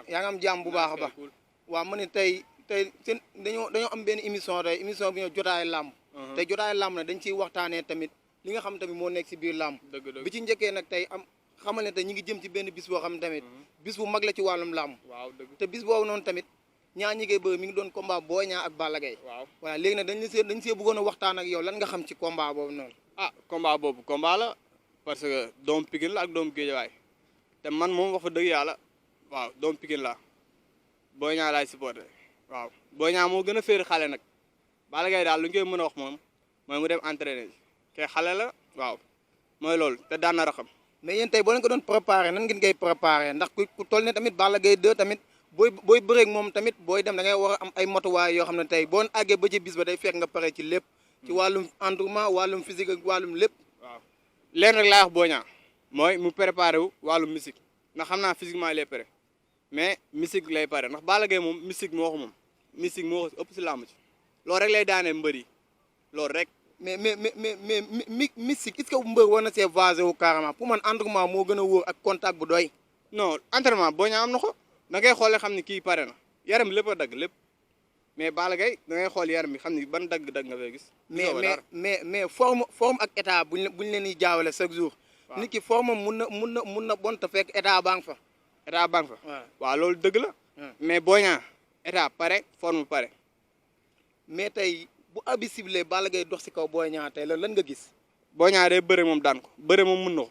yaa ngi am jàmm bu baax a baax. waaw ma ne tey seen dañoo am benn émission bi ñoo jotaay làmb. tey jotaay làmb na dañ ciy waxtaanee tamit li nga xam tamit moo nekk si biir làmb. bi ci njëkkee nag tey xamal ne tey ñu ngi jëm ci benn bis boo xam ne tamit bis bu mag la ci wàllum làmb. te bis boobu noonu tamit ñaa ñi ngay bëgg mi ngi doon combat Boy Niang ak Balla Gaye. voilà léegi nag dañ see bëggoon a waxtaan ak yow lan nga xam ci combat boobu noonu. combat boobu combat la parce que doomu Pikine la ak doomu Guédiawaye te man moom wax fa dëgg yàlla waaw doomu Pikine la Boy Niang laay supporté waaw Boy Niang moo gën a féeri xale nag Balla Gaye daal lu ñu koy mën a wax moom mooy mu dem entraîné kay xale la waaw mooy loolu te daan na raxam. mais yéen tey boo leen ko doon préparé nan ngeen koy préparé ndax ku toll ne tamit Balla Gaye 2 tamit booy bëreeg moom tamit booy dem da ngay war a am ay motuwaay yoo xam ne tey boo àggee ba ci bis ba day fekk nga pare ci lépp ci wàllum entraînement wàllum physique ak wàllum lépp. waaw leen rek laa wax Boy Niang mooy mu préparé wu wàllum musique ndax xam naa physiquement lay pare mais musique lay pare ndax Balla Gaye moom musique moo ko moom musique moo ko ëpp si làmb ci loolu rek lay daanee mbër yi loolu rek. mais musique est-ce que mbër war na see basé wu carrément pour man entraînement moo gën a wóor ak contact bu doy. non entraînement Boy Niang am na ko da ngay xoolee xam ni kii pare na yaram bi lépp a dagg lépp mais Balla Gaye da ngay xool yaram bi xam ni ban dagg-dagg nga fay gis. mais forme ak état buñ leen di jaawale chaque jour. nit ki forme mun na bon te fekk état baa ngi fa. état baa ngi fa. waaw loolu dëgg la. mais Boy Niang état pare forme pare. mais tey bu abi ciblé Balla Gaye dox si kaw Boy Niang tey lan nga gis. Boy Niang day bëre moom daan ko bëre moom mun na ko.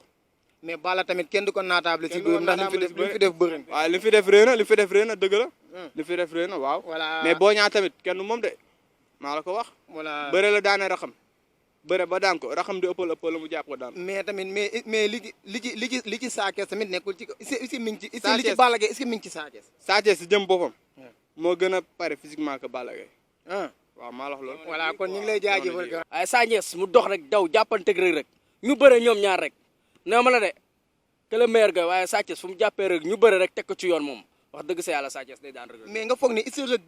mais Balla tamit kenn du ko naataable si góor ndax li mu fi def bëri. waaw li fi def réy na dëgg la. li fi def réy na waaw. voilà mais Boy Niang tamit kenn moom de maa la ko wax. voilà bëre la daane raxam bëre ba daan ko raxam di ëppal la mu jàpp ko daan. mais tamit mais li ci Sa Thiès tamit nekkul ci si mi ngi ci. li ci Balla Gaye est-ce que mi ngi ci Sa Thiès. Sa Thiès si jëm boppam. moo gën a pare physiquement que Balla Gaye. waaw maa la wax loolu. voilà kon ñu ngi lay jaajëfal. waaye Sa Thiès mu dox rek daw jàppanteeg rek ñu bëre ñoom ñaar rek nee ma la de que le meilleur ga waaye Sa Thiès fu mu jàppee rek ñu bëre rek teg ko ci yoon moom wax dëgg sa yàlla Sa Thiès day daan rek. mais nga foog ne est-ce que rek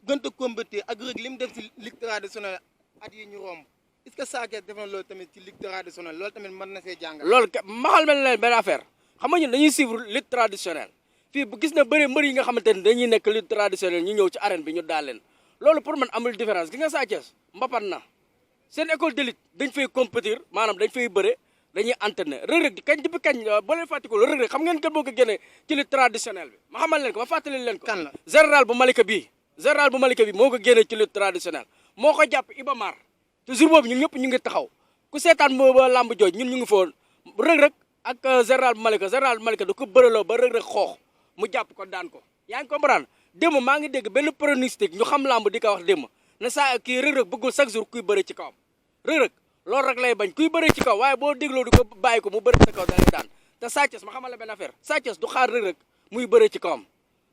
gën a combattre ak rek li mu def si ligue traditionnelle at yi ñu romb est-ce que Sa Thiès def na loolu tamit ci ligue traditionnelle loolu tamit mën na see jàngal. loolu maxal mel leen benn affaire xam nga ñun dañuy suivre ligue traditionnelle fii bu gis na bëri mbër yi nga xamante ne dañuy nekk ligue traditionnelle ñu ñëw ci arène bi ñu daal leen loolu pour man amul différence gi nga Sa Thiès mbapat na seen école d'élite dañ fay compétir maanaam dañ fay bëre dañuy entraîner Reug Reug depuis kañ boo leen fàttaliku Reug Reug xam ngeen kan boo ko génnee ci lutte traditionnelle bi ma xamal leen ko ma fàttali leen ko. kan la général bu Malika bii moo ko génnee ci lutte traditionnelle moo ko jàpp Iba Mar te jour boobu ñun ñëpp ñu ngi taxaw ku seetaan booba lamb jooj ñun ñu ngi foon Reug Reug ak général bu Malika da ko bëraloo ba Reug Reug xoox mu jàpp ko daan ko yaa ngi comprendre démb maa ngi dégg benn pronostic ñu xam lamb di ko wax démb ne saa kii Reug Reug bëggul chaque jour kuy bëre ci kawam Reug Reug loolu rek lay bañ kuy bëre ci kaw waaye boo dégloo di ko bàyyi ko mu bëre ci kaw da lay daan te Sa Thiès ma xamal la benn affaire Sa Thiès du xaar Reug Reug muy bëre ci kawam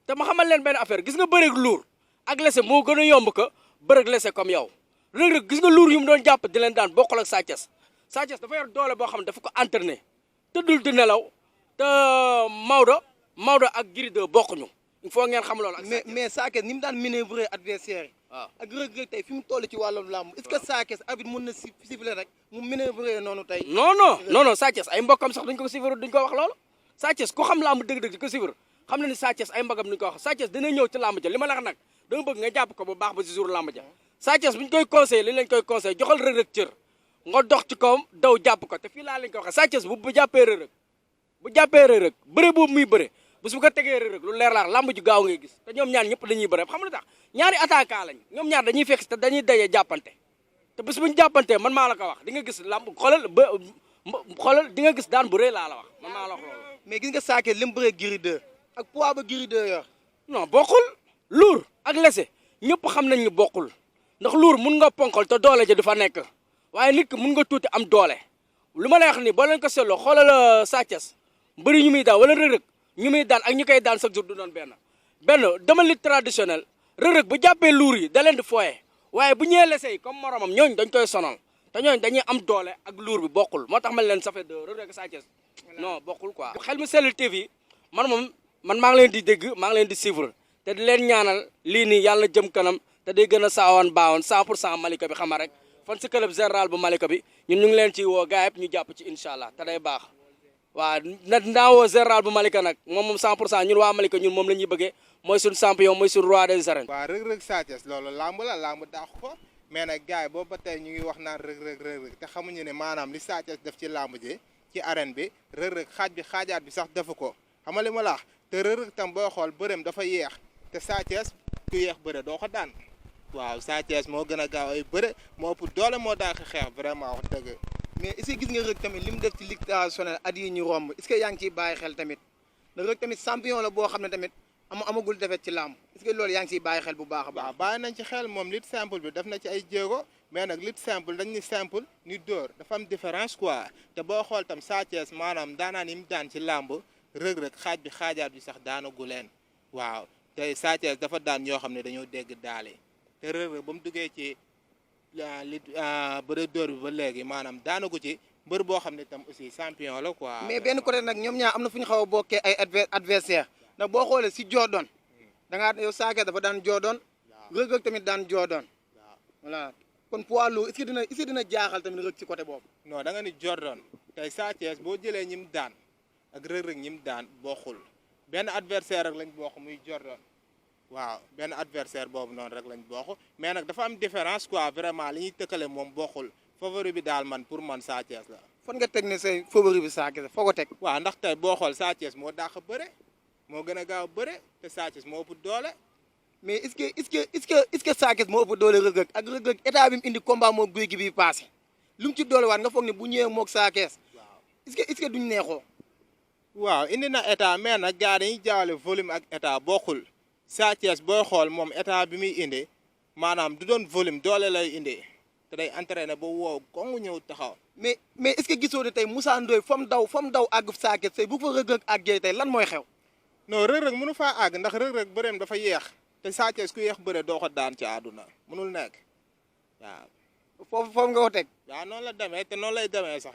te ma xamal leen benn affaire gis nga bëreeg luur ak lese moo gën a yomb ko bëreeg lese comme yow Reug Reug gis nga luur yu mu doon jàpp di leen daan bokkul ak Sa Thiès Sa Thiès dafa yor doole boo xam ne dafa ko entraîné tëddul di nelaw te Maodo ak Gris 2 bokkuñu il faut ngeen xam loolu. mais Sa Thiès ni mu daan manœuvrer adversaire yi. waaw ak Reug Reug tey fi mu toll ci wàllum làmb est-ce que Sa Thiès arbitre mën na siffler rek mu manœuvrer noonu tey. non Sa Thiès ay mbokkam sax duñ ko suivre duñ ko wax loolu Sa Thiès ku xam làmb dëgg-dëgg di ko suivre xam na ni Sa Thiès ay mbagam duñ ko wax Sa Thiès dina ñëw ci làmb ja li ma la wax nag dama bëgg nga jàpp ko bu baax ba si jour làmb ja Sa Thiès buñ koy conseillé li lañ koy conseillé joxal Reug Reug cër nga dox ci kawam daw jàpp ko te fii laa lañ ko waxee Sa Thiès bu jàppee Reug Reug bëre boobu muy bëre bés bu ko tegee Reug Reug lu leer laax lamb ju gaaw ngay gis te ñoom ñaar ñëpp dañuy bëre xam nga lu tax ñaari attaquant lañ ñoom ñaar dañuy fekk te dañuy daje jàppante te bés bu ñu jàppantee man maa la ko wax di nga gis lamb xoolal di nga gis daan bu rëy laa la wax man maa la wax loolu. mais gis nga Sa Thiès li mu bëree Gris 2 ak poids ba Gris 2 yor. non bokkul luur ak lese ñëpp xam nañ ni bokkul ndax luur mun nga ponkal te doole ja du fa nekk waaye nit ki mun nga tuuti am doole lu ma lay wax ni boo leen ko seetloo xoolal Sa Thiès bëri ñu muy daan wala Reug Reug ñu muy daan ak ñu koy daan chaque jour du doon benn dama li traditionnel Reug Reug bu jàppee luur yi da leen di fooye waaye bu ñëwee lese yi comme moromam ñooñ dañ koy sonal te ñooñ dañuy am doole ak luur bi bokkul moo tax man leen ça fait de Reug Reug Sa Thiès non bokkul quoi. xel mu sell TV man maa ngi leen di dégg maa ngi leen di suivre te di leen ñaanal lii nii yàlla jëm kanam te day gën a saawoon baawoon 100% Malika bi xama rek fan si club général bu Malika bi ñun ñu ngi leen ci woo gaay yëpp ñu jàpp ci incha allah te day baax. waaw na naawoo général bu Malika nag moom 100% ñun waa Malika ñun moom la ñuy bëggee mooy suñu champion mooy suñu roi des arènes. waaw rëg-rëg Sa Thiès loolu lamb la lamb daax ko mais nag gars yi boobu ba tey ñu ngi wax naan rëg-rëg te xamuñu ne maanaam li Sa Thiès def ci lamb ji ci arène bi rëg-rëg xaajaat bi sax defu ko xam nga li ma la wax te rëg-rëg tam booy xool bërëm dafa yeex te Sa Thiès ku yeex bëre doo ko daan waaw Sa Thiès moo gën a gaaw ay bëre moo ëpp doole moo daax xeex vraiment wax dëgg. mais est-ce que gis nga rëg tamit li mu def ci ligue traditionnelle at yi ñu romb est-ce que yaa ngi ciy bàyyi xel tamit na rëg tamit champion la boo xam ne tamit amagul defet ci làmb est-ce que loolu yaa ngi ciy bàyyi xel bu baax a baax. waaw bàyyi nañ ci xel moom lutte simple bi def na ci ay jéego mais nag lutte simple dañ ni simple ni dóor dafa am différence quoi te boo xool tam Sa Thiès maanaam daanaan yi mu daan ci làmb rëg-rëg xaajaat bi sax daanagu leen waaw te Sa Thiès dafa daan ñoo xam ne dañoo dégg daale te rëg-rëg ba mu duggee ci bëre dóor bi ba léegi maanaam daanagu ci mbër boo xam ne tam aussi champion la quoi. mais benn côté nag ñoom ñaar am na fu ñu xaw a bokkee ay adversaire ndax boo xoolee si Jordan da ngaa yow Sa Thiès dafa daan Jordan rëg-rëg tamit daan Jordan voilà kon poids lourd est-ce que dina jaaxal tamit rëg ci côté boobu. non da nga ni Jordan tey Sa Thiès boo jëlee ñim daan ak rëg-rëg ñim daan bokkul benn adversaire rek lañ bokk muy Jordan waaw benn adversaire boobu noonu rek lañ bokk mais nag dafa am différence quoi vraiment li ñuy tëkkale moom bokkul favori bi daal man pour man Sa Thiès la. fan nga teg ne say favori bi Sa Thiès foo ko teg. waaw ndax tey boo xool Sa Thiès moo dàq bëre moo gën a gaaw bëre te Sa Thiès moo ëpp doole. mais est-ce que Sa Thiès moo ëpp doole rëg-rëg ak rëg-rëg état bi mu indi combat moo guy gi bii passé lu mu ci doole waat nga foog ne bu ñëwee moog Sa Thiès est-ce que duñ neexoo. waaw indi na état mais nag gars dañuy jaawale volume ak état bokkul Sa Thiès booy xool moom état bi muy indi maanaam du doon volume doole lay indi te day entraîné ba woow kongu ñëw taxaw. mais est-ce que gisoo ne tey Moussa Ndoye fa mu daw àgg Sa Thiès tey bu fa rëg-rëg àggee tey lan mooy xew. non rëg-rëg mënu faa àgg ndax rëg-rëg bëreem dafa yeex te Sa Thiès ku yeex bëre doo ko daan ci àdduna mënul nekk waaw. foofu nga ko teg. waaw noonu la demee te noonu lay demee sax.